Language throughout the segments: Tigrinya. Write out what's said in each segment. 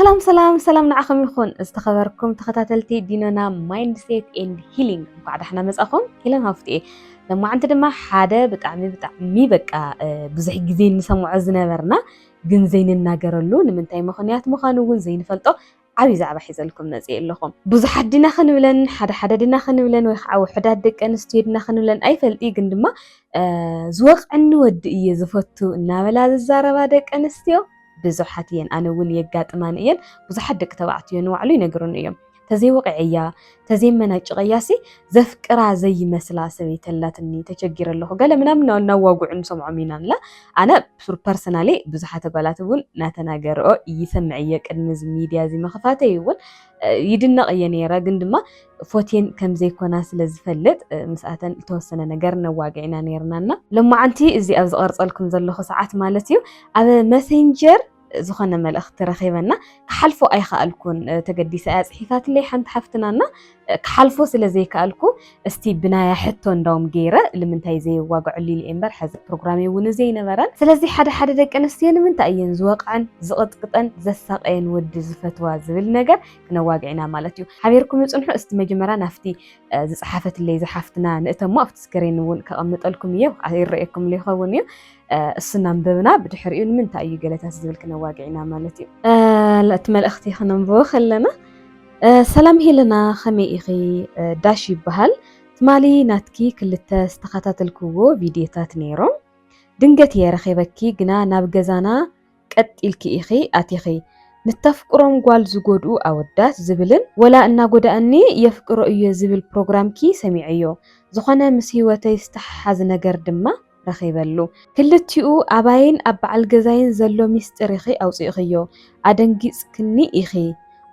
ሰላም ሰላም ሰላም ንዓኹም ይኹን ዝተኸበርኩም ተኸታተልቲ ዲኖና ማይንድሴት ኤንድ ሂሊንግ፣ እንኳዕ ዳሕና መጻኹም። ሄለን ሃፍቱ እየ። ለማዓንቲ ድማ ሓደ ብጣዕሚ ብጣዕሚ በቃ ብዙሕ ግዜ እንሰምዖ ዝነበርና ግን ዘይንናገረሉ ንምንታይ ምኽንያት ምዃኑ እውን ዘይንፈልጦ ዓብዪ ዛዕባ ሒዘልኩም መፅእ ኣለኹም። ብዙሓት ዲና ክንብለን ሓደ ሓደ ዲና ክንብለን ወይ ከዓ ውሑዳት ደቂ ኣንስትዮ ዲና ክንብለን ኣይፈልጥ ግን ድማ ዝወቕዐኒ ወዲ እየ ዝፈቱ እናበላ ዝዛረባ ደቂ ኣንስትዮ ብዙሓት እየን። ኣነ እውን የጋጥማን እየን። ብዙሓት ደቂ ተባዕትዮ ንባዕሉ ይነግሩኒ እዮም። ተዘይወቂዐያ ተዘይመናጭቀያ ሲ ዘፍቅራ ዘይመስላ ሰበይቲ ኣላትኒ፣ ተቸጊረ ኣለኹ ገለ ምናምን እናዋጉዑ ንሰምዖም ኢና ንላ። ኣነ ፐርሰናሊ ብዙሓት ኣጓላት እውን እናተናገርኦ ይሰምዕ እየ። ቅድሚ እዚ ሚድያ እዚ ምኽፋተይ እውን ይድነቕ እየ ነይረ፣ ግን ድማ ፎቴን ከም ዘይኮና ስለ ዝፈልጥ ምስኣተን ዝተወሰነ ነገር ነዋግዕ ኢና ነይርናና። ሎማዓንቲ እዚ ኣብ ዝቐርፀልኩም ዘለኹ ሰዓት ማለት እዩ ኣብ መሴንጀር ዝኾነ መልእኽቲ ረኺበና ክሓልፎ ኣይኸኣልኩን። ተገዲሳ እያ ፅሒፋትለይ ሓንቲ ሓፍትናና ክሓልፎ ስለ ዘይከኣልኩ እስቲ ብናያ ሕቶ እንዳውም ገይረ ልምንታይ ዘይዋግዐሉ ኢለ እምበር ሕዚ ፕሮግራም እውን ዘይነበረን። ስለዚ ሓደ ሓደ ደቂ ኣንስትዮ ንምንታይ እየን ዝወቕዐን ዝቕጥቅጠን ዘሳቀየን ወዲ ዝፈትዋ ዝብል ነገር ክነዋግዕ ኢና ማለት እዩ። ሓቢርኩም ይፅንሑ። እስቲ መጀመርያ ናፍቲ ዝፀሓፈትለይ ዝሓፍትና ንእተሞ ኣብቲ ስክሪን እውን ከቐምጠልኩም እየ፣ ይረእየኩም ይኸውን እዩ። እሱ እናንበብና ብድሕሪኡ ንምንታይ እዩ ገለታት ዝብል ክነዋግዕ ኢና ማለት እዩ። እቲ መልእኽቲ ክነንብቦ ከለና፣ ሰላም ሄለና፣ ከመይ ኢኺ? ዳሽ ይበሃል። ትማሊ ናትኪ ክልተ ዝተኸታተልክዎ ቪድዮታት ነይሮም። ድንገት እየ ረኺበኪ፣ ግና ናብ ገዛና ቀጥ ኢልኪ ኢኺ ኣቲኺ። ንተፍቅሮም ጓል ዝጎድኡ ኣወዳት ዝብልን ወላ እናጎዳእኒ የፍቅሮ እየ ዝብል ፕሮግራምኪ ሰሚዐዮ። ዝኾነ ምስ ህይወተይ ዝተሓሓዝ ነገር ድማ ረኺበሉ። ክልቲኡ ኣባይን ኣብ በዓል ገዛይን ዘሎ ሚስጥር ኢኺ ኣውፂእኽዮ። ኣደንጊፅክኒ ኢኺ።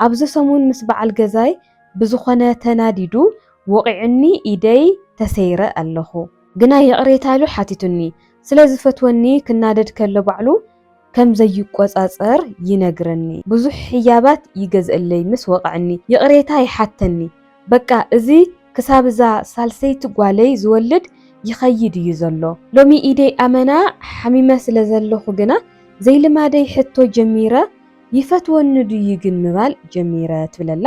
ኣብዚ ሰሙን ምስ በዓል ገዛይ ብዝኾነ ተናዲዱ ወቒዑኒ ኢደይ ተሰይረ ኣለኹ። ግና ይቕሬታ ኢሉ ሓቲቱኒ። ስለ ዝፈትወኒ ክናደድ ከሎ ባዕሉ ከም ዘይቆጻጸር ይነግረኒ። ብዙሕ ህያባት ይገዝእለይ ምስ ወቕዐኒ። ይቕሬታ ይሓተኒ። በቃ እዚ ክሳብ እዛ ሳልሰይቲ ጓለይ ዝወልድ ይኸይድ እዩ ዘሎ። ሎሚ ኢደይ ኣመና ሓሚመ ስለ ዘለኹ ግና ዘይልማደይ ሕቶ ጀሚረ፣ ይፈትወኒ ድዩ ግን ምባል ጀሚረ ትብለላ።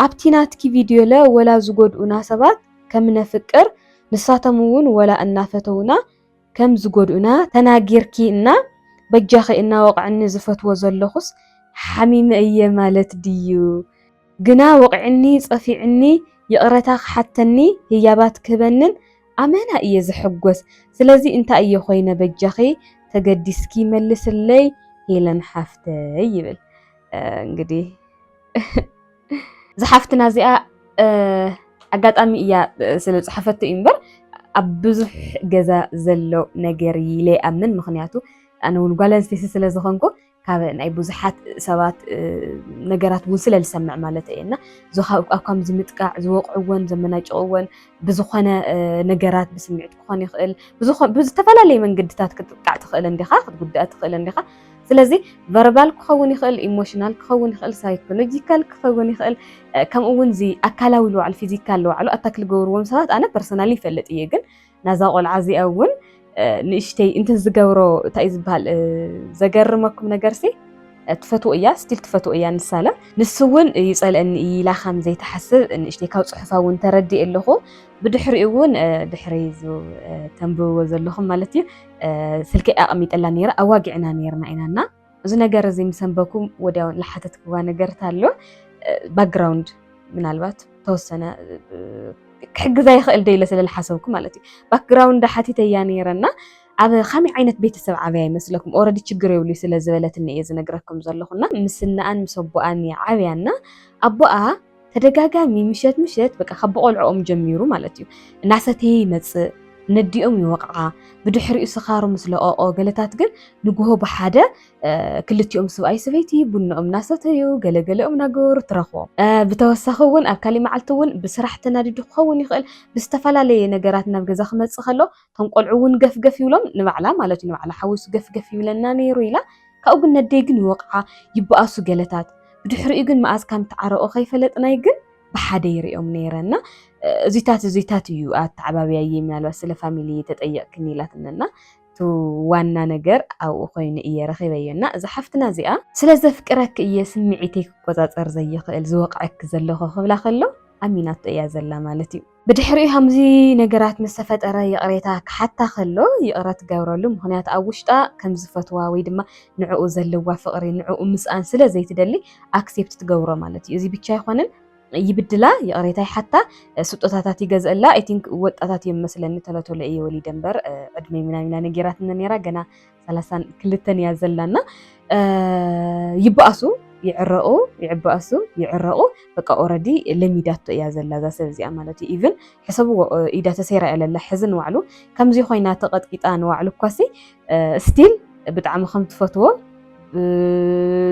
ኣብቲ ናትኪ ቪድዮለ ወላ ዝጎድኡና ሰባት ከም ነፍቅር ንሳቶም እውን ወላ እናፈተውና ከም ዝጎድኡና ተናጊርኪ እና በጃኺ እናወቕዐኒ ዝፈትዎ ዘለኹስ ሓሚመ እየ ማለት ድዩ? ግና ወቒዕኒ ጸፊዕኒ ይቕረታ ክሓተኒ ህያባት ክህበንን ኣመና እየ ዝሕጎስ። ስለዚ እንታይ እየ ኮይነ በጃኺ ተገዲስኪ መልስለይ ሄለን ሓፍተይ ይብል። እንግዲህ ዝሓፍትና እዚኣ ኣጋጣሚ እያ ስለ ዝፅሓፈቶ እዩ እምበር ኣብ ብዙሕ ገዛ ዘሎ ነገር ኢለ ይኣምን። ምክንያቱ ኣነ እውን ጓል ኣንስተይቲ ስለ ዝኾንኩ ካብ ናይ ብዙሓት ሰባት ነገራት እውን ስለ ዝሰምዕ ማለት እየ እና ኣብ ከምዚ ምጥቃዕ ዝወቕዕወን ዘመናጭቕወን ብዝኾነ ነገራት ብስምዒት ክኾን ይኽእል ብዝተፈላለየ መንገድታት ክትጥቃዕ ትኽእል እንዲኻ ክትጉዳእ ትኽእል እንዲኻ። ስለዚ ቨርባል ክኸውን ይኽእል ኢሞሽናል ክኸውን ይኽእል ሳይኮሎጂካል ክኸውን ይኽእል ከምኡ እውን እዚ ኣካላዊ ልባዕሉ ፊዚካል ልባዕሉ ኣታክ ልገብርዎም ሰባት ኣነ ፐርሰናሊ ይፈልጥ እየ ግን ናዛ ቆልዓ እዚኣ እውን ንእሽተይ እንትን ዝገብሮ እንታይ እዩ ዝበሃል ዘገርመኩም ነገር ሲ ትፈትዎ እያ ስቲል ትፈትዎ እያ ንሳለ ንሱ እውን ይፀልአኒ እዩ ኢላ ከም ዘይትሓስብ ንእሽተይ ካብ ፅሑፋ እውን ተረዲእ ኣለኹ ብድሕሪኡ እውን ድሕሪ ተንብብዎ ዘለኹም ማለት እዩ ስልከይ ኣቐሚጠላ ነይረ ኣዋጊዕና ነይርና ኢና እና እዚ ነገር እዚ ምስ ኣንበብኩ ወዲያው ዝሓተትክዋ ነገር ኣሎ ባክግራውንድ ምናልባት ተወሰነ ክሕግዛ ይኽእል ዶ ኢለ ስለ ዝሓሰብኩ ማለት እዩ ባክግራውንድ ሓቲተያ ነይረ እና ኣብ ከመይ ዓይነት ቤተሰብ ዓብያ ይመስለኩም ኦረዲ ችግር የብሉ ስለ ዝበለትኒ እየ ዝነግረኩም ዘለኹ እና ምስነኣን ምስ ኣቦኣን እየ ዓብያ እና ኣቦኣ ተደጋጋሚ ምሸት ምሸት በቃ ካብ ብቆልዕኦም ጀሚሩ ማለት እዩ እናሰተየ ይመፅእ ነዲኦም ይወቕዓ ብድሕሪኡ ስኻሩ ምስ ለቐቖ ገለታት ግን ንግሆ ብሓደ ክልቲኦም ስብኣይ ሰበይቲ ቡንኦም እናሰተዩ ገለገለኦም እናገበሩ ትረኽቦም። ብተወሳኺ እውን ኣብ ካሊእ መዓልቲ እውን ብስራሕ ተናዲዱ ክኸውን ይኽእል ብዝተፈላለየ ነገራት ናብ ገዛ ክመፅእ ከሎ እቶም ቆልዑ እውን ገፍገፍ ይብሎም ንባዕላ ማለት እዩ ንባዕላ ሓዊሱ ገፍገፍ ይብለና ነይሩ ኢላ ካብኡ ግን ነደይ ግን ይወቕዓ ይበኣሱ ገለታት ብድሕሪኡ ግን መኣዝ ከም ተዓረቑ ከይፈለጥናይ ግን ብሓደ ይሪኦም ነይረ እና እዚታት እዚታት እዩ ኣተዓባብያየ ምናልባት ስለ ፋሚሊ ተጠየቕክኒ ኢላትኒ እና እቲ ዋና ነገር ኣብኡ ኮይኑ እየ ረኺበዮ። እና እዛ ሓፍትና እዚኣ፣ "ስለ ዘፍቅረኪ እየ ስምዒተይ ክቆጻጸር ዘይኽእል ዝወቕዐኪ ዘለኹ" ክብላ ከሎ፣ ኣሚናቶ እያ ዘላ ማለት እዩ። ብድሕሪኡ ከምዚ ነገራት ምስ ተፈጠረ ይቕሬታ ክሓታ ከሎ፣ ይቕረ ትገብረሉ። ምኽንያቱ ኣብ ውሽጣ ከም ዝፈትዋ ወይ ድማ ንዕኡ ዘለዋ ፍቕሪ፣ ንዕኡ ምስኣን ስለ ዘይትደሊ፣ ኣክሴፕት ትገብሮ ማለት እዩ። እዚ ብቻ ኣይኮነን፣ ይብድላ፣ ይቕሬታ ይሓታ፣ ስጦታታት ይገዝእላ። I think ወጣታት እዮም መስለኒ፣ ተሎ ተሎ እየ ወሊደ እምበር፣ ዕድመይ ምናምን ኢላ ነጊራትና ነይራ፣ ገና ሰላሳን ክልተን እያ ዘላና። ይባኣሱ፣ ይዕረቑ፣ ይባኣሱ፣ ይዕረቑ። በቃ ኦረዲ ለሚዳቶ እያ ዘላ እዛ ሰብ እዚኣ ማለት እዩ። ኢቭን ሕሰብዎ፣ ኢዳ ተሰይራ እያ ለላ። ሕዚ ንባዕሉ ከምዚ ኮይና ተቐጥቂጣ ንባዕሉ እኳሲ፣ ስቲል ብጣዕሚ ከም ትፈትዎ፣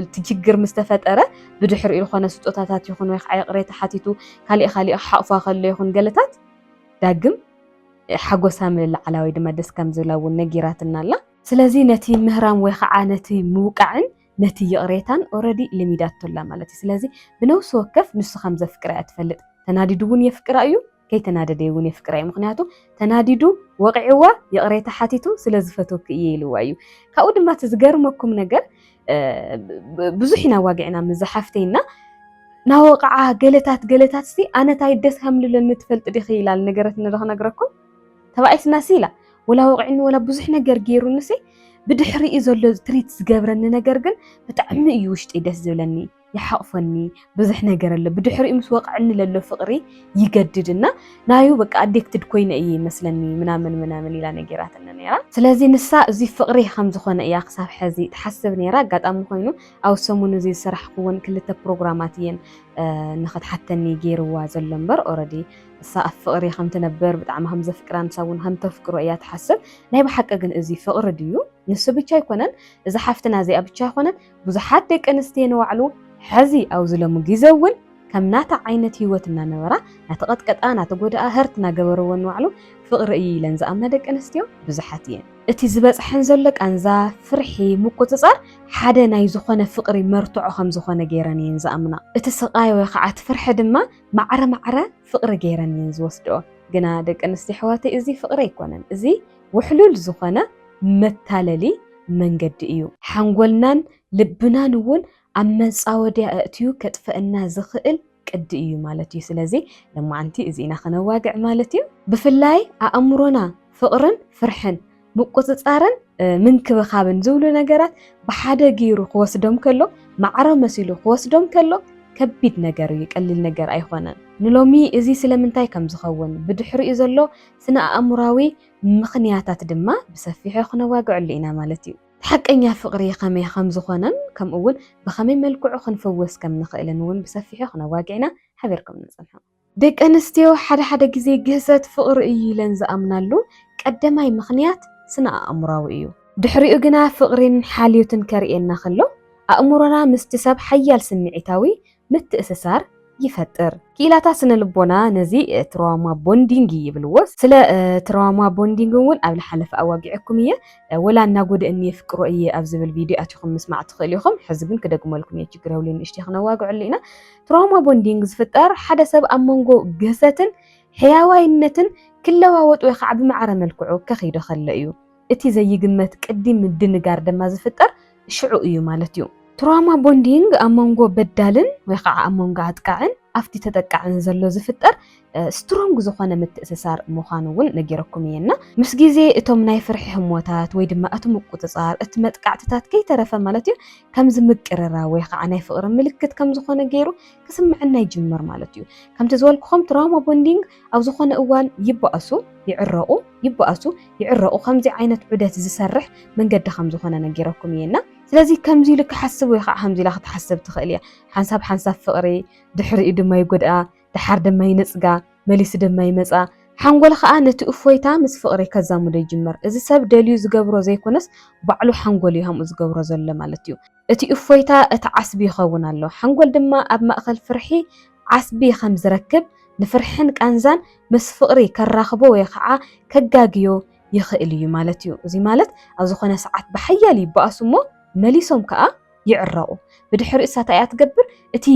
እቲ ችግር ምስ ተፈጠረ፣ ብድሕሪኡ ዝኾነ ስጦታታት ይኹን ወይ ከዓ ይቕሬታ ሓቲቱ፣ ካሊእ ካሊእ ክሓቑፋ ከሎ ይኹን ገለታት፣ ዳግም ሓጎሳ ምልዕዓላ ወይ ድማ ደስ ከም ዝብላ እውን ነጊራትና ኣላ። ስለዚ ነቲ ምህራም ወይ ከዓ ነቲ ምውቃዕን ነቲ ይቕሬታን ኦረዲ ለሚዳቶ ኣላ ማለት እዩ። ስለዚ ብነብሲ ወከፍ ንሱ ከም ዘፍቅራ እያ ትፈልጥ። ተናዲዱ እውን የፍቅራ እዩ፣ ከይተናደደ እውን የፍቅራ እዩ። ምኽንያቱ ተናዲዱ፣ ወቒዕዋ፣ ይቕሬታ ሓቲቱ፣ "ስለ ዝፈትወኪ እየ" ኢልዋ እዩ። ካብኡ ድማ እቲ ዝገርመኩም ነገር፣ እ፣ ብ-፣ ብዙሕ ኢና ዋጊዕና ምስ ዝሓፍተይና፣ ናወቕዓ ገለታት፣ ገለታት ሲ፣ "ኣነ ታይ ደስ ከም ልለኒ ትፈልጢ ዲኺ?" ኢላ ልነገረትኒ ዶ ክነግረኩም? ተባኢስና ሲ ኢላ፣ ወላ ወቕዕኒ ወላ ብዙሕ ነገር ገይሩኒ ሲ፣ ብድሕሪኡ ዘሎ ትሪት ዝገብረኒ ነገር ግን ብጣዕሚ እዩ ውሽጢ ደስ ዝብለኒ። ይሓቕፈኒ፣ ብዙሕ ነገር ኣሎ። ብድሕሪኡ ምስ ወቕዐኒ ለሎ ፍቕሪ ይገድድ እና ናዩ በቃ ኣዲክትድ ኮይነ እየ ይመስለኒ ምናምን ምናምን ኢላ ነጊራትኒ ነይራ። ስለዚ ንሳ እዚ ፍቕሪ ከም ዝኾነ እያ ክሳብ ሕዚ ትሓስብ ነይራ። ኣጋጣሚ ኮይኑ ኣብ ሰሙን እዚ ዝሰራሕኩወን ክልተ ፕሮግራማት እየን፣ እ፣ ንኽትሓተኒ ገይርዋ ዘሎ እምበር ኦረዲ እሳ ኣብ ፍቕሪ ከም ትነብር ብጣዕሚ ከም ዘፍቅራ ንሳ እውን ከም ተፍቅሮ እያ ትሓስብ። ናይ ብሓቂ ግን እዚ ፍቕሪ ድዩ? ንሱ ብቻ ኣይኮነን፣ እዛ ሓፍትና እዚኣ ብቻ ኣይኮነን፣ ብዙሓት ደቂ ኣንስትዮ ንባዕሉ ሕዚ ኣብዚ ሎሚ ግዜ እውን ከም ናታ ዓይነት ህይወት እናነበራ፣ ናተቐጥቀጣ፣ ናተጎድኣ፣ ህርት እናገበርወን ንባዕሉ ፍቕሪ እዩ ኢለን ዝኣምና ደቂ ኣንስትዮ ብዙሓት እየን። እቲ ዝበጽሐን ዘሎ ቃንዛ፣ ፍርሒ፣ ምቁጽጻር ሓደ ናይ ዝኾነ ፍቕሪ መርትዖ ከም ዝኾነ ገይረን እየን ዝኣምና። እቲ ስቓይ ወይ ከዓ እቲ ፍርሒ ድማ ማዕረ ማዕረ ፍቕሪ ገይረን እየን ዝወስድኦ። ግና ደቂ ኣንስትዮ ኣሕዋተይ፣ እዚ ፍቕሪ ኣይኮነን። እዚ ውሕሉል ዝኾነ መታለሊ መንገዲ እዩ። ሓንጎልናን ልብናን እውን ኣብ መጻወድያ ኣእትዩ ከጥፈአና ዝኽእል ቅዲ እዩ ማለት እዩ። ስለዚ ለማዓንቲ እዚና ከነዋግዕ ማለት እዩ። ብፍላይ ኣእምሮና ፍቕርን ፍርሕን ምቁጽጻርን፣ እ፣ ምንክብኻብን ዝብሉ ነገራት ብሓደ ገይሩ ክወስዶም ከሎ፣ ማዕረ መሲሉ ክወስዶም ከሎ፣ ከቢድ ነገር እዩ፣ ቀሊል ነገር ኣይኮነን። ንሎሚ እዚ ስለምንታይ ከም ዝኸውን፣ ብድሕሪኡ ዘሎ ስነ ኣእምራዊ ምኽንያታት ድማ ብሰፊሑ ክነዋግዐሉ ኢና ማለት እዩ። ሓቀኛ ፍቕሪ ከመይ ከም ዝኾነን፣ ከምኡ እውን ብኸመይ መልክዑ ክንፍወስ ከም ንኽእልን እውን ብሰፊሑ ክነዋግዕ ኢና። ሓቢርኩም ንጸንሖ። ደቂ ኣንስትዮ ሓደ ሓደ ግዜ ግህሰት ፍቕሪ እዩ ኢለን ዝኣምናሉ ቀዳማይ ምኽንያት ስነ ኣእምራዊ እዩ። ድሕሪኡ ግና ፍቕሪን ሓልዮትን ከርእየና ከሎ፣ ኣእምሮና ምስቲ ሰብ ሓያል ስምዒታዊ ምትእስሳር ይፈጥር። ክኢላታት ስነ ልቦና ነዚ፣ እ፣ ትራውማ ቦንዲንግ ይብልዎ። ስለ፣ እ፣ ትራውማ ቦንዲንግ እውን ኣብ ዝሓለፈ ኣዋጊዐኩም እየ። እ፣ ወላ እናጎደእኒ የፍቅሮ እየ ኣብ ዝብል ቪድዮ ኣቲኹም ምስማዕ ትኽእሉ ኢኹም። ሕዚ ግን ክደግመልኩም እየ፣ ችግር የብሉን፣ ንእሽተይ ክነዋግዐሉ ኢና። ትራውማ ቦንዲንግ ዝፍጠር ሓደ ሰብ ኣብ መንጎ ግህሰትን ሕያዋይነትን ክለዋወጥ ወይ ከዓ ብማዕረ መልክዑ ከኺዶ ከሎ እዩ። እቲ ዘይግመት ቅዲ ምድንጋር ድማ ዝፍጠር ሽዑ እዩ ማለት እዩ። ትራውማ ቦንዲንግ ኣብ መንጎ በዳልን ወይ ከዓ ኣብ መንጎ ኣጥቃዕን ኣብቲ ተጠቃዕን ዘሎ ዝፍጠር፣ እ፣ ስትሮንግ ዝኾነ ምትእስሳር ምዃኑ እውን ነጊረኩም እየ። እና ምስ ግዜ እቶም ናይ ፍርሒ ህሞታት ወይ ድማ እቲ ምቁጽጻር፣ እቲ መጥቃዕትታት ከይተረፈ ማለት እዩ፣ ከምዚ ምቅርራብ ወይ ከዓ ናይ ፍቕሪ ምልክት ከም ዝኾነ ገይሩ ክስምዐና ይጅምር ማለት እዩ። ከምቲ ዝበልኩኹም ትራውማ ቦንዲንግ ኣብ ዝኾነ እዋን ይባእሱ፣ ይዕረቑ፣ ይባእሱ፣ ይዕረቑ። ከምዚ ዓይነት ዑደት ዝሰርሕ መንገዲ ከም ዝኾነ ነጊረኩም እየ። እና ስለዚ ከምዚ ኢሉ ክሓስብ ወይ ከዓ ከምዚ ኢላ ክትሓስብ ትኽእል እያ። ሓንሳብ ሓንሳብ ፍቕሪ፣ ድሕሪኡ ድማ ይጎድኣ፣ ደሓር ድማ ይነጽጋ፣ መሊሱ ድማ ይመጻ። ሓንጎል ከኣ ነቲ እፎይታ ምስ ፍቕሪ ከዛምዶ ይጅምር። እዚ ሰብ ደልዩ ዝገብሮ ዘይኮነስ ባዕሉ ሓንጎል እዩ ከምኡ ዝገብሮ ዘሎ ማለት እዩ። እቲ እፎይታ እቲ ዓስቢ ይኸውን ኣሎ። ሓንጎል ድማ ኣብ ማእከል ፍርሒ ዓስቢ ከም ዝረክብ፣ ንፍርሕን ቃንዛን ምስ ፍቕሪ ከራኽቦ ወይ ከኣ ከጋግዮ ይኽእል እዩ ማለት እዩ። እዚ ማለት ኣብ ዝኾነ ሰዓት ብሓያል ይበኣሱ እሞ መሊሶም ከኣ ይዕረቑ። ብድሕሪኡ እሳ እንታይ እያ ትገብር? እቲ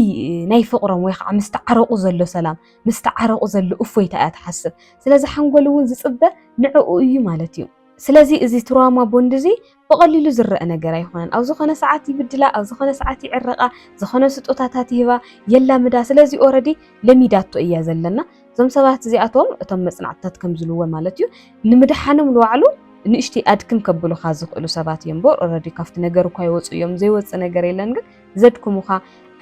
ናይ ፍቕሮም ወይ ከዓ ምስ ተዓረቑ ዘሎ ሰላም፣ ምስ ተዓረቑ ዘሎ እፎይታ እያ ትሓስብ። ስለዚ ሓንጎል እውን ዝጽበ ንዕኡ እዩ ማለት እዩ። ስለዚ እዚ ትራውማ ቦንድ እዚ ብቐሊሉ ዝረአ ነገር ኣይኮነን። ኣብ ዝኾነ ሰዓት ይብድላ፣ ኣብ ዝኾነ ሰዓት ይዕረቓ፣ ዝኾነ ስጦታታት ይህባ፣ የላምዳ። ስለዚ ኦረዲ ለሚዳቶ እያ ዘለና። እዞም ሰባት እዚኣቶም እቶም መጽናዕትታት ከም ዝልዎ ማለት እዩ ንምድሓኖም ንባዕሉ ንእሽተይ ኣድክም ከብሉኻ ዝኽእሉ ሰባት እዮም እምበር ኦረዲ ካብቲ ነገር እኳ ይወፁ እዮም። ዘይወፅእ ነገር የለን ግን ዘድክሙኻ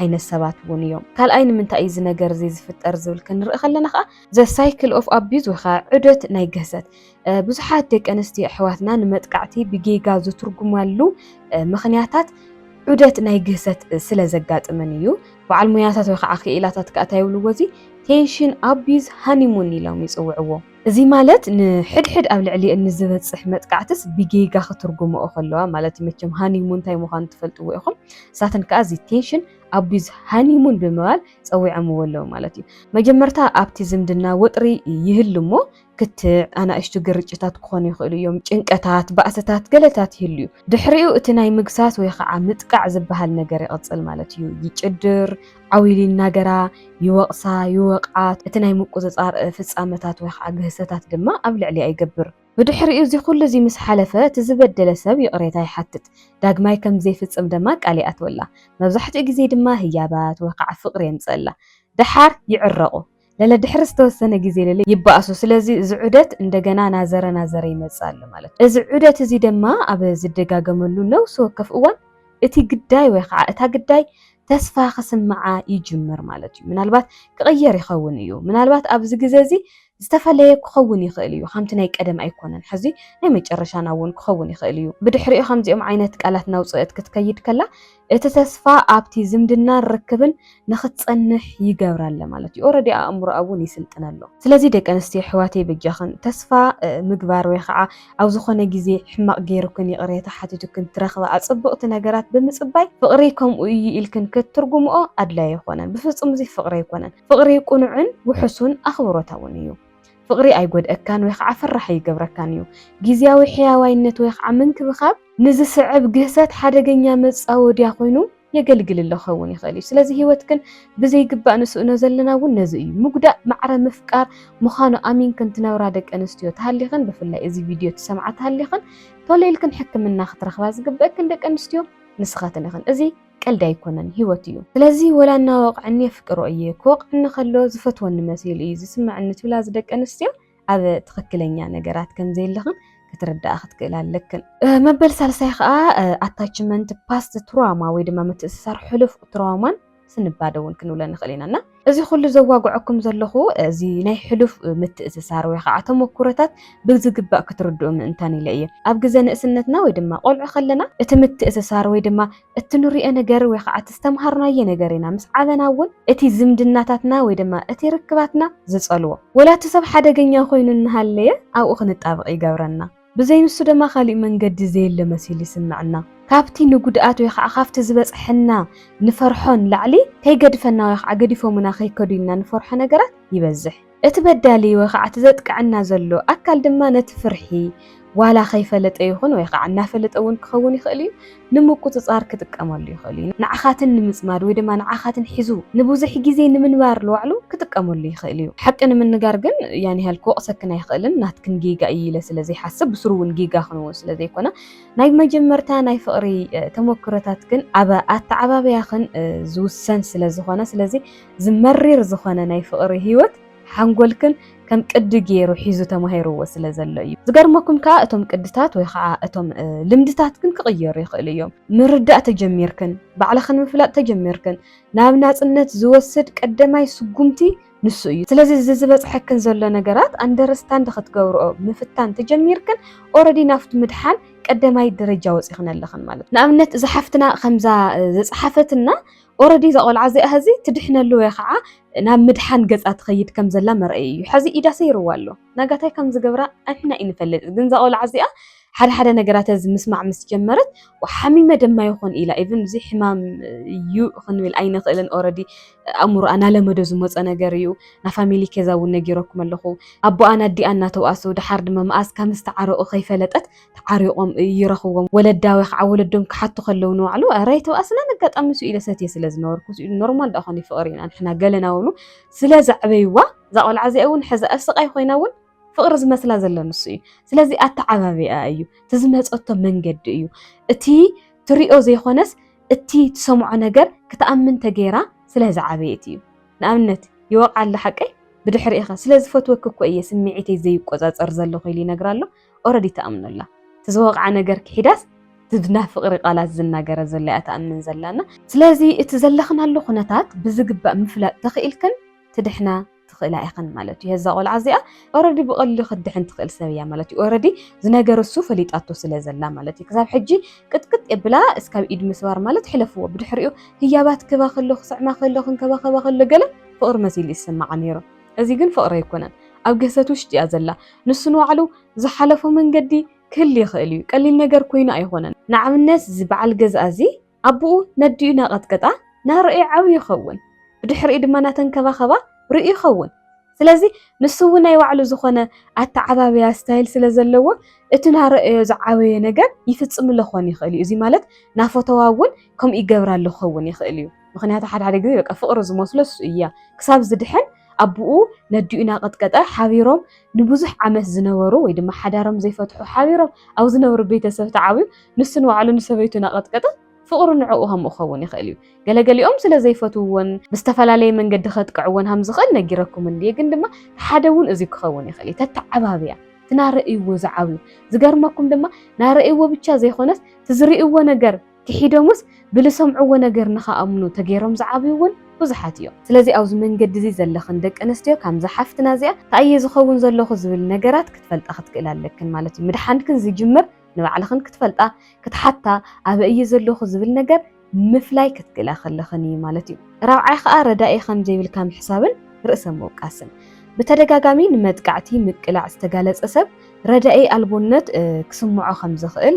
ዓይነት ሰባት እውን እዮም። ካልኣይ ንምንታይ እዩ እዚ ነገር እዚ ዝፍጠር ዝብል ክንርኢ ከለና ከዓ the cycle of abuse ወይ ከዓ ዑደት ናይ ግህሰት ብዙሓት ደቂ ኣንስትዮ ኣሕዋትና ንመጥቃዕቲ ብጌጋ ዝትርጉማሉ ምኽንያታት ዑደት ናይ ግህሰት ስለ ዘጋጥመን እዩ። በዓል ሞያታት ወይ ከዓ ክኢላታት ከዓ እንታይ ይብልዎ እዚ ቴንሽን ኣቢዝ ሃኒሙን ኢሎም ይፅውዕዎ። እዚ ማለት ንሕድሕድ ኣብ ልዕሊአን ንዝበፅሕ መጥቃዕትስ ብጌጋ ክትርጉምኦ ከለዋ ማለት እዩ። መቸም ሃኒሙን እንታይ ምዃኑ ትፈልጥዎ ኢኹም። ንሳተን ከዓ እዚ ቴንሽን ኣቢዝ ሃኒሙን ብምባል ፀዊዖምዎ ኣለዉ ማለት እዩ። መጀመርታ ኣብቲ ዝምድና ወጥሪ ይህሉ እሞ ክትዕ፣ ኣናእሽቱ ግርጭታት ክኾኑ ይኽእሉ እዮም፣ ጭንቀታት፣ ባእስታት፣ ገለታት ይህሉ እዩ። ድሕሪኡ እቲ ናይ ምግሳስ ወይ ከዓ ምጥቃዕ ዝበሃል ነገር ይቕጽል ማለት እዩ። ይጭድር፣ ዓው ኢሉ ይናገራ፣ ይወቕሳ፣ ይወቕዓ። እቲ ናይ ምቁጽጻር ፍጻመታት ወይ ከዓ ግህሰታት ድማ ኣብ ልዕሊኣ ይገብር። ብድሕሪኡ እዚ ኩሉ እዚ ምስ ሓለፈ እቲ ዝበደለ ሰብ ይቕሬታ ይሓትት፣ ዳግማይ ከም ዘይፍጽም ድማ ቃል ይኣትወላ። መብዛሕትኡ ግዜ ድማ ህያባት ወይ ከዓ ፍቕሪ የምጽአላ። ደሓር ይዕረቑ። ለለ ድሕሪ ዝተወሰነ ግዜ ለለ ይባእሱ። ስለዚ እዚ ዑደት እንደገና ናዘረ ናዘረ ይመጽእ ኣሎ ማለት እዩ። እዚ ዑደት እዚ ድማ ኣብ ዝደጋገመሉ ነፍሲ ወከፍ እዋን እቲ ግዳይ ወይ ከዓ እታ ግዳይ ተስፋ ክስምዓ ይጅምር ማለት እዩ። ምናልባት ክቕየር ይኸውን እዩ። ምናልባት ኣብዚ ግዜ እዚ ዝተፈለየ ክኸውን ይኽእል እዩ። ከምቲ ናይ ቀደም ኣይኮነን። ሕዚ ናይ መጨረሻና እውን ክኸውን ይኽእል እዩ። ብድሕሪኡ ከምዚኦም ዓይነት ቃላት ናውፅአት ክትከይድ ከላ እቲ ተስፋ ኣብቲ ዝምድናን ርክብን ንኽትጸንሕ ይገብራ ኣለ ማለት እዩ። ኦረዲ ኣእምሮኣ እውን ይስልጥነሎ። ስለዚ ደቂ ኣንስትዮ ኣሕዋተይ በጃኽን ተስፋ ምግባር ወይ ከዓ ኣብ ዝኾነ ግዜ ሕማቕ ገይሩክን ይቕሬታ ሓቲቱክን ትረኽባ ኣጽብቕቲ ነገራት ብምጽባይ ፍቕሪ ከምኡ እዩ ኢልክን ክትትርጉምኦ ኣድላይ ኣይኮነን። ብፍጹም እዚ ፍቕሪ ኣይኮነን። ፍቕሪ ቅኑዕን ውሑሱን ኣኽብሮታውን እዩ። ፍቕሪ ኣይጎድኣካን ወይ ከዓ ፈራሕ ኣይገብረካን እዩ። ግዝያዊ ሕያዋይነት ወይ ከዓ ምንክብኻብ ንዝስዕብ ግህሰት ሓደገኛ መጻወድያ ኮይኑ የገልግል ኣሎ ክኸውን ይኽእል እዩ። ስለዚ ህይወትክን ብዘይግባእ ንስእኖ ዘለና እውን ነዚ እዩ። ምጉዳእ ማዕረ ምፍቃር ምዃኑ ኣሚንክን ትነብራ ደቂ ኣንስትዮ ተሃሊኽን፣ ብፍላይ እዚ ቪድዮ ትሰምዓ ተሃሊኽን፣ ቶሎ ኢልክን ሕክምና ክትረኽባ ዝግበእክን ደቂ ኣንስትዮ ንስኻትን ኢኽን። እዚ ቀልዲ ኣይኮነን፣ ህይወት እዩ። ስለዚ ወላ እናወቕዐኒ የፍቅሮ እየ፣ ክወቕዐኒ ከሎ ዝፈትወኒ መሲሉ እዩ ዝስምዐኒ ትብላ እዚ ደቂ ኣንስትዮ ኣብ ትኽክለኛ ነገራት ከም ዘየለኽን ክትርዳኣ ክትክእል ኣለክን። መበል ሳልሳይ ከዓ ኣታችመንት ፓስት ትራውማ ወይ ድማ ምትእስሳር ሕሉፍ ትራውማን ስንባደ እውን ክንብሎ ንኽእል ኢና። እና እዚ ኩሉ ዘዋግዐኩም ዘለኹ እዚ ናይ ሕሉፍ ምትእስሳር ወይ ከዓ ተመኩሮታት ብዝግባእ ክትርድኡ ምእንታን ኢለ እየ። ኣብ ግዘ ንእስነትና ወይ ድማ ቆልዑ ከለና እቲ ምትእስሳር ወይ ድማ እቲ ንሪኦ ነገር ወይ ከዓ እቲ ዝተምሃርናዮ ነገር ኢና ምስ ዓበና እውን እቲ ዝምድናታትና ወይ ድማ እቲ ርክባትና ዝፀልዎ። ወላ እቲ ሰብ ሓደገኛ ኮይኑ እናሃለየ ኣብኡ ክንጣበቕ ይገብረና። ብዘይ ንሱ ድማ ካሊእ መንገዲ ዘየለ መሲሉ ይስምዐና። ካብቲ ንጉድኣት ወይ ከዓ ካብቲ ዝበፅሐና ንፈርሖ ንላዕሊ ከይገድፈና ወይ ከዓ ገዲፎምና ከይከዱ ኢልና ንፈርሖ ነገራት ይበዝሕ። እቲ በዳሊ ወይ ከዓ እቲ ዘጥቅዐና ዘሎ ኣካል ድማ ነቲ ፍርሒ ዋላ ከይፈለጠ ይኹን ወይ ከዓ እናፈለጠ እውን ክኸውን ይኽእል እዩ ንምቁፅፃር ክጥቀመሉ ይኽእል እዩ። ንዓኻትን ንምፅማድ ወይ ድማ ንዓኻትን ሒዙ ንብዙሕ ግዜ ንምንባር ንባዕሉ ክጥቀመሉ ይኽእል እዩ። ሓቂ ንምንጋር ግን ያን ያህል ክወቕሰክን ኣይኽእልን፣ ናትክን ጌጋ እዩ ኢለ ስለ ዘይሓስብ ብስሩ እውን ጌጋ ክንውን ስለ ዘይኮነ ናይ መጀመርታ ናይ ፍቕሪ ተመክሮታት ግን ኣብ ኣተዓባብያኽን ዝውሰን ስለ ዝኾነ ስለዚ ዝመሪር ዝኾነ ናይ ፍቕሪ ህይወት ሓንጎልክን ከም ቅዲ ገይሩ ሒዙ ተማሂርዎ ስለ ዘሎ እዩ። ዝገርመኩም ከኣ እቶም ቅድታት ወይ ከዓ እቶም ልምድታት ግን ክቕየሩ ይኽእሉ እዮም። ምርዳእ ተጀሚርክን ባዕልኽን ምፍላጥ ተጀሚርክን ናብ ናጽነት ዝወስድ ቀደማይ ስጉምቲ ንሱ እዩ። ስለዚ እዚ ዝበጽሐክን ዘሎ ነገራት ኣንደርስታንድ ክትገብርኦ ምፍታን ተጀሚርክን ኦረዲ ናብቲ ምድሓን ቀደማይ ደረጃ ወጺኽን ኣለኽን ማለት። ንኣብነት እዛ ሓፍትና ከምዛ ዝጸሓፈትና ኦረዲ እዛ ቆልዓ እዚኣ ሕዚ ትድሕነሉ ወይ ከዓ ናብ ምድሓን ገጻ ትኸይድ ከም ዘላ መርኣይ እዩ። ሕዚ ኢዳ ሰይርዋ ኣሎ። ናጋታይ ከም ዝገብራ ኣንሕና እዩ ንፈልጥ። ግን እዛ ቆልዓ እዚኣ ሓደ ሓደ ነገራት እዚ ምስማዕ ምስ ጀመረት ሓሚመ ደማ ይኾን ኢላ ኢቭን እዚ ሕማም እዩ ክንብል ኣይንኽእልን። ኦረዲ ኣእምሮኣ ናለመዶ ዝመፀ ነገር እዩ። ና ፋሚሊ ኬዛ እውን ነጊረኩም ኣለኹ። ኣቦኣን ኣዲኣን እናተውኣሱ ድሓር ድማ መኣስ ከም ዝተዓረቑ ከይፈለጠት ተዓሪቖም ይረኽዎም። ወለዳ ወይ ከዓ ወለዶም ክሓቱ ከለዉ ንባዕሉ ኧረ ኣይተውኣስና ነጋጣሚ ሱ ኢለ ሰትየ ስለ ዝነበርኩ ኖርማል ዳ ኾነ ፍቕሪ ኢና ንሕና ገለና ውሉ ስለ ዘዕበይዋ እዛ ቆልዓ እዚኣ እውን ሕዚ ኣብ ስቓይ ኮይና እውን ፍቕሪ ዝመስላ ዘሎ ንሱ እዩ። ስለዚ ኣተዓባቢኣ እዩ፣ እቲ ዝመጸቶ መንገዲ እዩ። እቲ ትሪኦ ዘይኮነስ እቲ ትሰምዖ ነገር ክትኣምን ተገይራ ስለ ዝዓበየት እዩ። ንኣብነት ይወቕዓ ኣሎ ሓቀይ፣ ብድሕሪኢኸ ስለ ዝፈትወኪ እኮ እየ ስምዒተይ ዘይቆጻጸር ዘለኹ ኢሉ ይነግራ ኣሎ። ኦረዲ ትኣምኖ ኣላ። እቲ ዝወቕዓ ነገር ክሒዳስ እቲ ናይ ፍቕሪ ቃላት ዝናገረ ዘሎ እያ ትኣምን ዘላና። ስለዚ እቲ ዘለኽናሉ ኩነታት ብዝግባእ ምፍላጥ ተኽኢልክን ትድሕና ትኽእላ ኢኽን ማለት እዩ። እዛ ቆልዓ እዚኣ ኦረዲ ብቐሊሉ ክትድሕን ትኽእል ሰብ እያ ማለት እዩ። ኦረዲ ዝነገር እሱ ፈሊጣቶ ስለ ዘላ ማለት እዩ። ክሳብ ሕጂ ቅጥቅጥ የብላ እስካብ ኢድ ምስባር ማለት ሕለፍዎ። ብድሕሪኡ ህያባት ክባ ከሎ ክስዕማ ከሎ ክንከባኸባ ከሎ ገለ ፍቕሪ መሲሉ ይስምዓ ነይሩ። እዚ ግን ፍቕሪ ኣይኮነን። ኣብ ግህሰት ውሽጢ እያ ዘላ። ንሱ ንባዕሉ ዝሓለፎ መንገዲ ክህሉ ይኽእል እዩ። ቀሊል ነገር ኮይኑ ኣይኾነን። ንኣብነት እዚ በዓል ገዝኣ እዚ ኣቦኡ ነዲኡ ናቐጥቀጣ ናረኦ ዓብዩ ይኸውን። ብድሕሪኡ ድማ ናተንከባኸባ ርእዩ ይኸውን። ስለዚ ንሱ እውን ናይ ባዕሉ ዝኾነ ኣተዓባብያ ስታይል ስለ ዘለዎ እቲ ናረኣዮ ዝዓበየ ነገር ይፍጽምሎ ክኾን ይኽእል እዩ። እዚ ማለት ናፈተዋ እውን ከምኡ ይገብራሉ ክኸውን ይኽእል እዩ። ምኽንያቱ ሓደ ሓደ ግዜ በቃ ፍቕሪ ዝመስሎ እሱ እያ። ክሳብ ዝድሕን ኣቦኡ ነዲኡ ናቐጥቀጠ ሓቢሮም ንብዙሕ ዓመት ዝነበሩ ወይ ድማ ሓዳሮም ዘይፈትሑ ሓቢሮም ኣብ ዝነብሩ ቤተሰብ ተዓብዩ ንሱ ንባዕሉ ንሰበይቱ ናቐጥቀጠ ፍቕሩ ንዕኡ ከምኡ ክኸውን ይኽእል እዩ። ገለገሊኦም ስለ ዘይፈትውዎን ብዝተፈላለየ መንገዲ ከጥቅዕዎን ከም ዝኽእል ነጊረኩም እንድየ፣ ግን ድማ ሓደ እውን እዚ ክኸውን ይኽእል እዩ። ተተዓባብያ እቲ ናረእይዎ ዝዓብዩ ዝገርመኩም ድማ ናረእይዎ ብቻ ዘይኮነስ እቲ ዝርእይዎ ነገር ክሒዶምስ ብልሰምዕዎ ነገር ንኸኣምኑ ተገይሮም ዝዓብዩ እውን ብዙሓት እዮም። ስለዚ ኣብዚ መንገዲ እዚ ዘለኽን ደቂ ኣንስትዮ ከምዛ ሓፍትና እዚኣ እንታይ እየ ዝኸውን ዘለኹ ዝብል ነገራት ክትፈልጣ ክትክእል ኣለክን ማለት እዩ። ምድሓንክን ዝጅምር ንባዕልኽን ክትፈልጣ ክትሓታ ኣበይ እየ ዘለኹ ዝብል ነገር ምፍላይ ክትክእላ ከለኽን እዩ ማለት እዩ። ራብዓይ ከዓ ረዳኢ ከም ዘይብልካ ምሕሳብን ርእሰ ምውቃስን። ብተደጋጋሚ ንመጥቃዕቲ ምቅላዕ ዝተጋለጸ ሰብ ረዳኢ ኣልቦነት ክስምዖ ከም ዝኽእል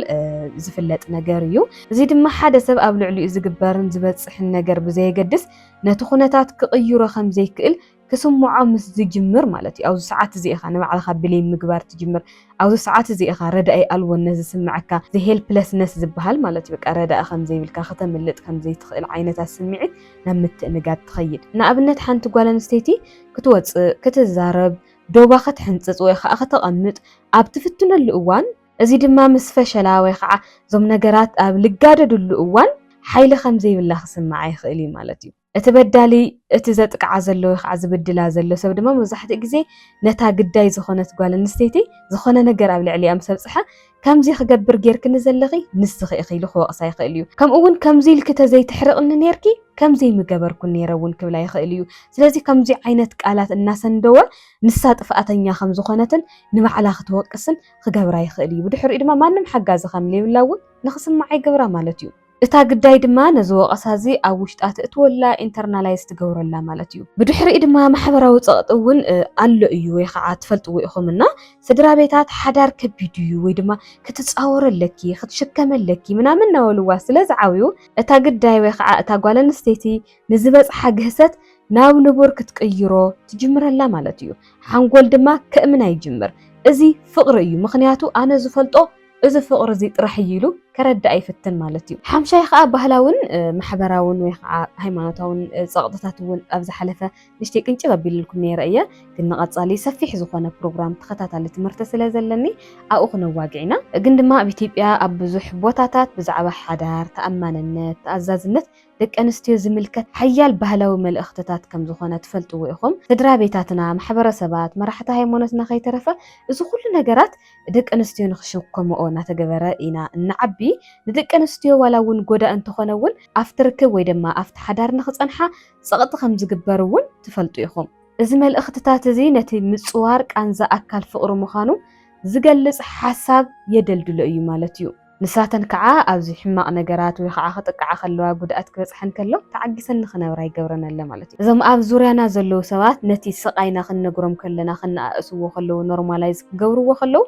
ዝፍለጥ ነገር እዩ። እዚ ድማ ሓደ ሰብ ኣብ ልዕሊኡ ዝግበርን ዝበጽሕን ነገር ብዘየገድስ ነቲ ኩነታት ክቕይሮ ከም ዘይክእል ክስምዖ ምስ ዝጅምር ማለት እዩ። ኣብዚ ሰዓት እዚ ኢኻ ንባዕልኻ ብሌም ምግባር ትጅምር። ኣብዚ ሰዓት እዚ ኢኻ ረዳኢ ኣልቦነት ዝስምዐካ፣ ሄልፕለስነስ ዝበሃል ማለት እዩ። በቃ ረዳኢ ከም ዘይብልካ፣ ከተምልጥ ከም ዘይትኽእል ዓይነታት ስምዒት ናብ ምትእንጋድ ትኸይድ። ንኣብነት ሓንቲ ጓል ኣንስተይቲ ክትወፅእ፣ ክትዛረብ፣ ዶባ ክትሕንፅፅ ወይ ከዓ ከተቐምጥ ኣብ ትፍትነሉ እዋን፣ እዚ ድማ ምስ ፈሸላ ወይ ከዓ እዞም ነገራት ኣብ ልጋደድሉ እዋን ሓይሊ ከም ዘይብላ ክስምዓ ይኽእል እዩ ማለት እዩ። እቲ በዳሊ፣ እቲ ዘጥቅዓ ዘሎ ወይ ከዓ ዝብድላ ዘሎ ሰብ ድማ መብዛሕትኡ ግዜ ነታ ግዳይ ዝኾነት ጓል ኣንስተይቲ ዝኾነ ነገር ኣብ ልዕሊኣ ምስ ኣብፅሐ፣ ከምዚ ክገብር ጌርክኒ ዘለኺ ንስኺ ኢኺ ኢሉ ክወቕሳ ይኽእል እዩ። ከምኡ እውን ከምዚ ኢልኪ ተዘይትሕርቕኒ ኔርኪ ከምዚ ምገበርኩ ኔረ እውን ክብላ ይኽእል እዩ። ስለዚ ከምዚ ዓይነት ቃላት እናሰንደወ ንሳ ጥፍኣተኛ ከም ዝኾነትን ንባዕላ ክትወቅስን ክገብራ ይኽእል እዩ። ብድሕሪኡ ድማ ማንም ሓጋዚ ከም ዘይብላ እውን ንኽስምዓ ይገብራ ማለት እዩ። እታ ግዳይ ድማ ነዚ ወቐሳ እዚ ኣብ ውሽጣ ተእትወላ፣ ኢንተርናላይዝ ትገብረላ ማለት እዩ። ብድሕሪኡ ድማ ማሕበራዊ ጸቕጢ እውን ኣሎ እዩ ወይ ከዓ ትፈልጥዎ ኢኹም እና ስድራ ቤታት ሓዳር ከቢድ እዩ ወይ ድማ ክትጻወሮ ኣለኪ ክትሽከመ ኣለኪ ምናምን እናበልዋ ስለ ዝዓብዩ እታ ግዳይ ወይ ከዓ እታ ጓል ኣንስተይቲ ንዝበጽሓ ግህሰት ናብ ንቡር ክትቅይሮ ትጅምረላ ማለት እዩ። ሓንጎል ድማ ከእምና ይጅምር። እዚ ፍቕሪ እዩ፣ ምኽንያቱ ኣነ ዝፈልጦ እዚ ፍቕሪ እዚ ጥራሕ እዩ ኢሉ ከረድኣ ይፍትን ማለት እዩ። ሓምሻይ ከዓ ባህላውን ማሕበራውን ወይ ከዓ ሃይማኖታውን ፀቕጥታት እውን ኣብ ዝሓለፈ ንሽተይ ቅንጭብ ኣቢልልኩም ነይረ እየ፣ ግን ንቐፃሊ ሰፊሕ ዝኾነ ፕሮግራም ተኸታታሊ ትምህርቲ ስለ ዘለኒ ኣብኡ ክነዋግዕ ኢና። ግን ድማ ኣብ ኢትዮጵያ ኣብ ብዙሕ ቦታታት ብዛዕባ ሓዳር፣ ተኣማንነት፣ ተኣዛዝነት ደቂ ኣንስትዮ ዝምልከት ሓያል ባህላዊ መልእኽትታት ከም ዝኾነ ትፈልጥዎ ኢኹም። ስድራ ቤታትና፣ ማሕበረሰባት፣ መራሕቲ ሃይማኖትና ከይተረፈ እዚ ኩሉ ነገራት ደቂ ኣንስትዮ ንኽሸከምኦ እናተገበረ ኢና እናዓቢ። ንደቂ ኣንስትዮ ዋላ እውን ጎዳኢ እንተኾነ እውን ኣብቲ ርክብ ወይ ድማ ኣብቲ ሓዳር ንኽፀንሓ ፀቕጢ ከም ዝግበር እውን ትፈልጡ ኢኹም። እዚ መልእኽትታት እዚ ነቲ ምፅዋር ቃንዛ ኣካል ፍቕሪ ምዃኑ ዝገልፅ ሓሳብ የደልድሎ እዩ ማለት እዩ። ንሳተን ከዓ ኣብዚ ሕማቕ ነገራት ወይ ከዓ ክጥቅዓ ከለዋ ጉድኣት ክበፅሐን ከሎ ተዓጊሰን ንኽነብራ ይገብረን ኣሎ ማለት እዩ። እዞም ኣብ ዙርያና ዘለዉ ሰባት ነቲ ስቓይና ክንነግሮም ከለና ክነኣእስዎ ከለዉ ኖርማላይዝ ክገብርዎ ከለዉ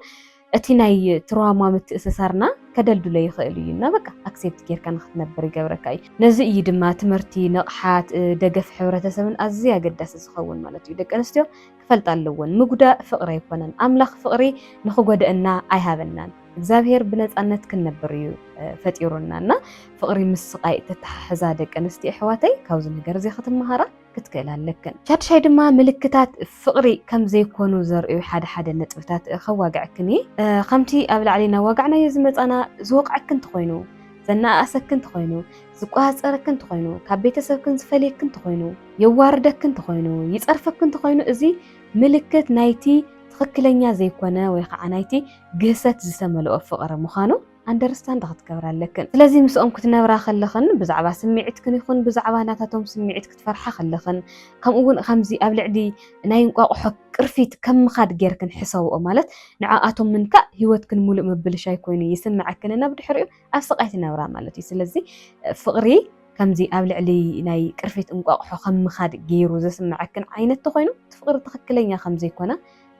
እቲ ናይ ትራውማ ምትእስሳርና ከደልድሎ ይኽእል እዩ እና በቃ ኣክሴፕት ጌርካ ንክትነብር ይገብረካ እዩ። ነዚ እዩ ድማ ትምህርቲ፣ ንቕሓት፣ ደገፍ ሕብረተሰብን ኣዝዩ ኣገዳሲ ዝኸውን ማለት እዩ። ደቂ ኣንስትዮ ክፈልጣ ኣለወን። ምጉዳእ ፍቕሪ ኣይኮነን። ኣምላኽ ፍቕሪ ንኽጎድኣና ኣይሃበናን። እግዚኣብሔር ብነፃነት ክንነብር እዩ ፈጢሩና እና ፍቕሪ ምስ ስቓይ እተተሓሕዛ ደቂ ኣንስትዮ ኣሕዋተይ ካብዚ ነገር እዚ ክትመሃራ ክትክእል ኣለክን። ሻድሻይ ድማ ምልክታት ፍቕሪ ከም ዘይኮኑ ዘርእዩ ሓደ ሓደ ነጥብታት ከዋግዐክን እየ። ከምቲ ኣብ ላዕሊ እናዋጋዕናዮ ዝመጻና ዝወቕዐክን እንተኾይኑ፣ ዘነኣእሰክን እንተኾይኑ፣ ዝቆጻጸረክን እንተኾይኑ፣ ካብ ቤተሰብክን ዝፈልየክን እንተኾይኑ፣ የዋርደክን እንተኾይኑ፣ ይጸርፈክን እንተኾይኑ፣ እዚ ምልክት ናይቲ ትኽክለኛ ዘይኮነ ወይ ከዓ ናይቲ ግህሰት ዝተመልኦ ፍቕሪ ምዃኑ ኣንደርስታንድ ክትገብራ ኣለክን። ስለዚ ምስኦም ክትነብራ ከለኽን ብዛዕባ ስምዒትክን ይኹን ብዛዕባ ናታቶም ስምዒት ክትፈርሓ ከለኽን፣ ከምኡ እውን ከምዚ ኣብ ልዕሊ ናይ እንቋቑሖ ቅርፊት ከም ምኻድ ጌርክን ሕሰብኦ። ማለት ንዓኣቶም ምንካእ ህይወትክን ሙሉእ ምብልሻይ ኮይኑ ይስምዐክን፣ ናብ ድሕሪኡ ኣብ ስቓይ ትነብራ ማለት እዩ። ስለዚ ፍቕሪ ከምዚ ኣብ ልዕሊ ናይ ቅርፊት እንቋቑሖ ከም ምኻድ ገይሩ ዘስምዐክን ዓይነት ተኾይኑ፣ እቲ ፍቕሪ ትኽክለኛ ከም ዘይኮነ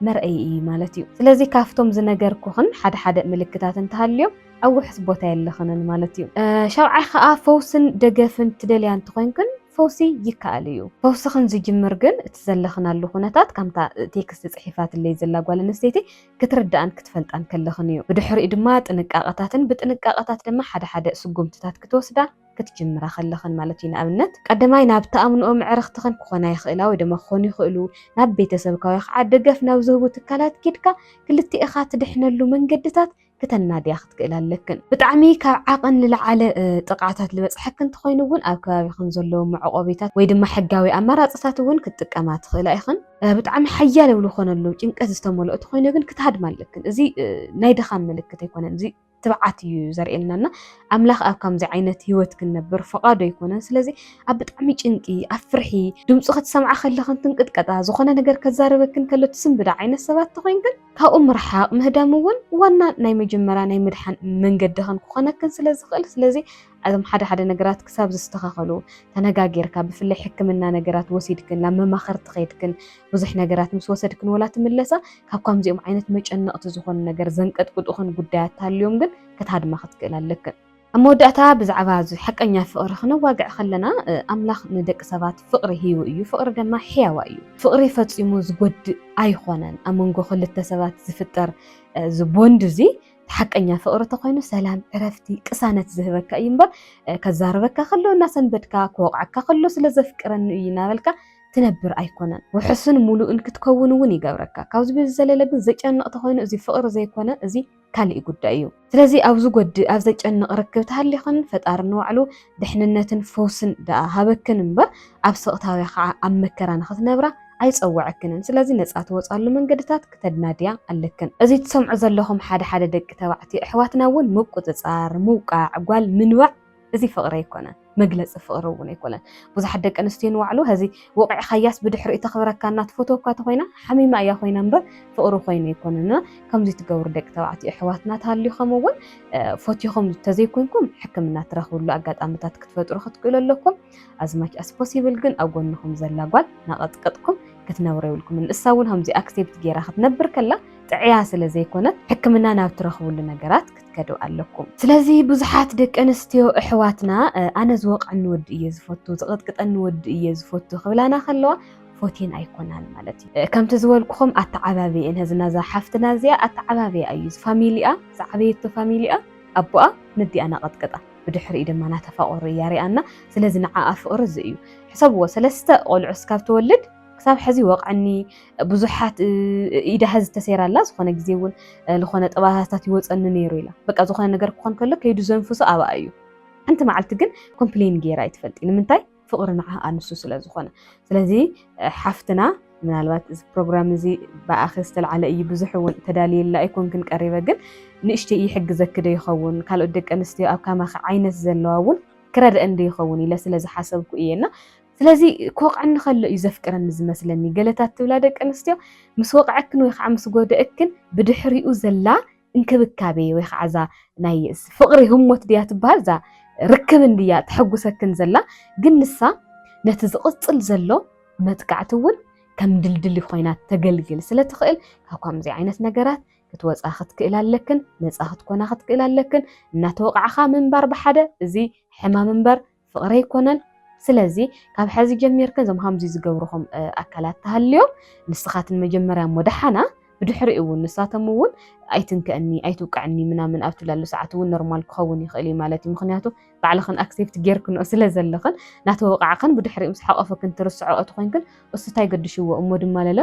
መርኣዪ እዩ ማለት እዩ። ስለዚ ካብቶም ዝነገርኩኽን ሓደ ሓደ ምልክታት እንተሃልዮም ኣብ ውሑስ ቦታ የለኽንን ማለት እዩ። እ፣ ሻብዓይ ኸኣ ፈውስን ደገፍን ትደልያ እንተኾይንክን ፈውሲ ይከኣል እዩ። ፈውስኽን ዝጅምር ግን እቲ ዘለኽናሉ ኩነታት ከምታ ቴክስት ጽሒፋትለይ ዘላ ጓል ኣንስተይቲ ክትርድኣን ክትፈልጣን ከለኽን እዩ። ብድሕሪኡ ድማ ጥንቃቐታትን ብጥንቃቐታት ድማ ሓደ ሓደ ስጉምትታት ክትወስዳ ክትጅምራ ከለኽን ማለት እዩ። ንኣብነት ቀዳማይ ናብ ተኣምንኦ መዕረኽትኽን ክኾና ይኽእላ ወይ ድማ ክኾኑ ይኽእሉ። ናብ ቤተሰብካ ወይ ከዓ ደገፍ ናብ ዝህቡ ትካላት ኪድካ ክልቲእኻ ትድሕነሉ መንገድታት ክተናድያ ክትክእል ኣለክን። ብጣዕሚ ካብ ዓቐን ንላዓለ እ፣ ጥቕዓታት ዝበፅሐክን እንተኾይኑ እውን ኣብ ከባቢኽን ዘለዉ መዕቆቢታት ወይ ድማ ሕጋዊ ኣማራፅታት እውን ክትጥቀማ ትኽእላ ኢኽን። እ፣ ብጣዕሚ ሓያል ዝኮነሉ ጭንቀት ዝተመልኦ ተኾይኑ ግን ክትሃድማ ኣለክን። እዚ እ፣ ናይ ድኻም ምልክት ኣይኮነን። እዚ ትብዓት እዩ ዘርእየልና። እና ኣምላኽ ኣብ ከምዚ ዓይነት ህይወት ክንነብር ፈቓዶ ኣይኮነን። ስለዚ ኣብ ብጣዕሚ ጭንቂ፣ ኣብ ፍርሒ፣ ድምፁ ክትሰምዓ ከለኽን ትንቅጥቀጣ፣ ዝኾነ ነገር ከዛረበክን ከሎ ትስንብዳ ዓይነት ሰባት ተኾይንክን ካብኡ ምርሓቕ ምህዳም እውን ዋና ናይ መጀመርያ ናይ ምድሓን መንገድኽን ክኾነክን ስለ ዝኽእል፣ ስለዚ እዞም ሓደ ሓደ ነገራት ክሳብ ዝስተኻኸሉ ተነጋጊርካ፣ ብፍላይ ሕክምና ነገራት ወሲድክን ናብ መማኽርቲ ኸይድክን ብዙሕ ነገራት ምስ ወሰድክን ወላ ትምለሳ፣ ካብ ከምዚኦም ዓይነት መጨነቕቲ ዝኾኑ ነገር ዘንቀጥቅጡኽን ጉዳያት ተሃልዮም ግን ክትሃድማ ክትክእል ኣለክን። ኣብ መወዳእታ ብዛዕባ እዚ ሓቀኛ ፍቕሪ ክንዋግዕ ከለና፣ እ፣ ኣምላኽ ንደቂ ሰባት ፍቕሪ ሂቡ እዩ። ፍቕሪ ድማ ሕያዋ እዩ። ፍቕሪ ፈጺሙ ዝጎድእ ኣይኾነን። ኣብ መንጎ ክልተ ሰባት ዝፍጠር፣ እ፣ እዚ ቦንድ እዚ ሓቀኛ ፍቕሪ ተኾይኑ ሰላም፣ ዕረፍቲ፣ ቅሳነት ዝህበካ እዩ እምበር፣ እ፣ ከዛርበካ ከሎ እናሰንበድካ፣ ክወቕዐካ ከሎ ስለ ዘፍቅረኒ እዩ እናበልካ ትነብር ኣይኮነን። ውሑስን ሙሉእን ክትከውን እውን ይገብረካ። ካብዚ ብዝዘለለ ግን ዘጨንቕ ተኾይኑ እዚ ፍቕሪ ዘይኮነ፣ እዚ ካሊእ ጉዳይ እዩ። ስለዚ ኣብ ዝጎድእ፣ ኣብ ዘጨንቕ ርክብ ተሃሊኽን ፈጣሪ ንባዕሉ ድሕንነትን ፈውስን ደኣ ሃበክን እምበር ኣብ ስቕታዊ ከዓ ኣብ መከራ ንኽትነብራ ኣይጸውዐክንን። ስለዚ ነጻ ትወጻሉ መንገድታት ክተድናድያ ኣለክን። እዚ ትሰምዑ ዘለኹም ሓደ ሓደ ደቂ ተባዕትዮ ኣሕዋትና እውን ምቁጽጻር፣ ምውቃዕ፣ ጓል ምንባዕ እዚ ፍቕሪ ኣይኮነን። መግለጺ ፍቕሪ እውን ኣይኮነን። ብዙሓት ደቂ ኣንስትዮ ንባዕሉ ሀዚ ወቒዕካያስ ብድሕሪኡ ተኽብረካና ትፈትወካ ተኾይና ሓሚማ እያ ኮይና እምበር ፍቕሪ ኮይኑ ኣይኮነን። ከምዚ ትገብሩ ደቂ ተባዕትዮ ኣሕዋትና ተሃልዩኹም እውን፣ እ፣ ፈትዩኹም ተዘይኮይንኩም ሕክምና ትረኽብሉ ኣጋጣሚታት ክትፈጥሩ ክትክእሉ ኣለኩም። As much as possible ግን ኣብ ጎንኹም ዘላ ጓል ናቐጥቀጥኩም ክትነብሩ የብልኩምን። ንሳ እውን ከምዚ ኣክሴፕት ገይራ ክትነብር ከላ ጥዕያ ስለ ዘይኮነት ሕክምና ናብ ትረኽብሉ ነገራት ክትከዱ ኣለኩም። ስለዚ ብዙሓት ደቂ ኣንስትዮ ኣሕዋትና፣ እ፣ ኣነ ዝወቕዐኒ ወዲ እየ ዝፈቱ፣ ዝቐጥቅጠኒ ወዲ እየ ዝፈቱ ክብላና ከለዋ ፎቴን ኣይኮናን ማለት እዩ። እ፣ ከምቲ ዝበልኩኹም ኣተዓባብየን፣ ሀዚ ናዛ ሓፍትና እዚኣ ኣተዓባብያ እዩ። እዚ ፋሚሊኣ፣ ዝዓበየቶ ፋሚሊኣ፣ ኣቦኣ ነዲኣ ናቐጥቀጣ። ብድሕሪኡ ድማ ናተፋቐሩ እያ ሪኣና። ስለዚ ንዓኣ ፍቕሪ እዚ እዩ። ሕሰብዎ፣ ሰለስተ ቆልዑ እስካብ ትወልድ ክሳብ ሕዚ ይወቕዐኒ፣ ብዙሓት፣ እ፣ ኢዳ ሀዚ ተሰይራላ፣ ዝኾነ ግዜ እውን፣ እ፣ ዝኾነ ጥባሳታት ይወፀኒ ነይሩ ኢላ። በቃ ዝኾነ ነገር ክኾን ከሎ ከይዱ ዘንፍሶ ኣብኣ እዩ። ሓንቲ መዓልቲ ግን ኮምፕሌን ገይራ ኣይትፈልጥን። ንምንታይ? ፍቕሪ ንዓኣ ንሱ ስለ ዝኾነ። ስለዚ፣ እ፣ ሓፍትና፣ ምናልባት እዚ ፕሮግራም እዚ ብኣኺ ዝተልዓለ እዩ፣ ብዙሕ እውን ተዳልየላ ኣይኮንክን ቀሪበ፣ ግን ንእሽተይ ይሕግዘኪ ዶ ይኸውን? ካልኦት ደቂ ኣንስትዮ ኣብ ከማኺ ዓይነት ዘለዋ እውን ክረድአን ዶ ይኸውን ኢለ ስለ ዝሓሰብኩ እየ። እና ስለዚ ክወቕዐኒ ከሎ እዩ ዘፍቅረኒ ዝመስለኒ። ገለታት ትብላ ደቂ ኣንስትዮ ምስ ወቕዐክን ወይ ከዓ ምስ ጎደእክን ብድሕሪኡ ዘላ እንክብካቤ ወይ ከዓ እዛ ናይ ፍቕሪ ህሞት ድያ ትበሃል፣ እዛ ርክብ እንድያ ተሐጉሰክን ዘላ። ግን ንሳ ነቲ ዝቕጽል ዘሎ መጥቃዕቲ እውን ከም ድልድል ኮይና ተገልግል ስለ ትኽእል፣ ካብ ከምዚ ዓይነት ነገራት ክትወጻ ክትክእል ኣለክን፣ ነጻ ክትኮና ክትክእል ኣለክን። እናተወቃዕኻ ምንባር ብሓደ፣ እዚ ሕማም እምበር ፍቕሪ ኣይኮነን። ስለዚ ካብ ሕዚ ጀሚርክን እዞም ከምዚ ዝገብርኹም፣ እ፣ ኣካላት ተሃልዮም፣ ንስኻትን መጀመርያ እሞ ደሓና ብድሕሪኡ እውን ንሳቶም እውን ኣይትንከእኒ ኣይትውቅዕኒ ምናምን ኣብ ትብላሉ ሰዓት እውን ኖርማል ክኸውን ይኽእል እዩ ማለት እዩ። ምክንያቱ ባዕልኽን ኣክሴፕት ጌርክንኦ ስለ ዘለኽን እናተወቃዕኽን ብድሕሪኡ ምስ ሓቆፈክን ትርስዖ እቲ ኮይንክን እሱ እንታይ ገድሽዎ እሞ ድማ ለለ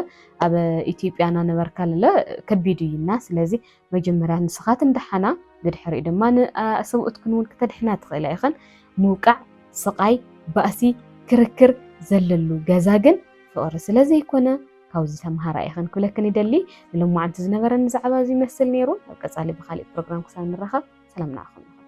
ኣብ ኢትዮጵያ እናነበርካ ለለ ከቢድ እዩ እና ስለዚ መጀመርያ ንስኻትን ደሓና ብድሕሪኡ ድማ ንሰብኡትክን እውን ክተድሕና ትኽእላ ኢኽን። ምውቃዕ፣ ስቓይ፣ ባእሲ፣ ክርክር ዘለሉ ገዛ ግን ፍቕሪ ስለ ዘይኮነ ካብዚ ተምሃራ ኢኽን ክብለክን ይደሊ። ንሎማዓንቲ ዝነበረኒ ዛዕባ እዚ ይመስል ነይሩ። ኣብ ቀጻሊ ብኻሊእ ፕሮግራም ክሳብ ንራኸብ ሰላም ንዓኹም።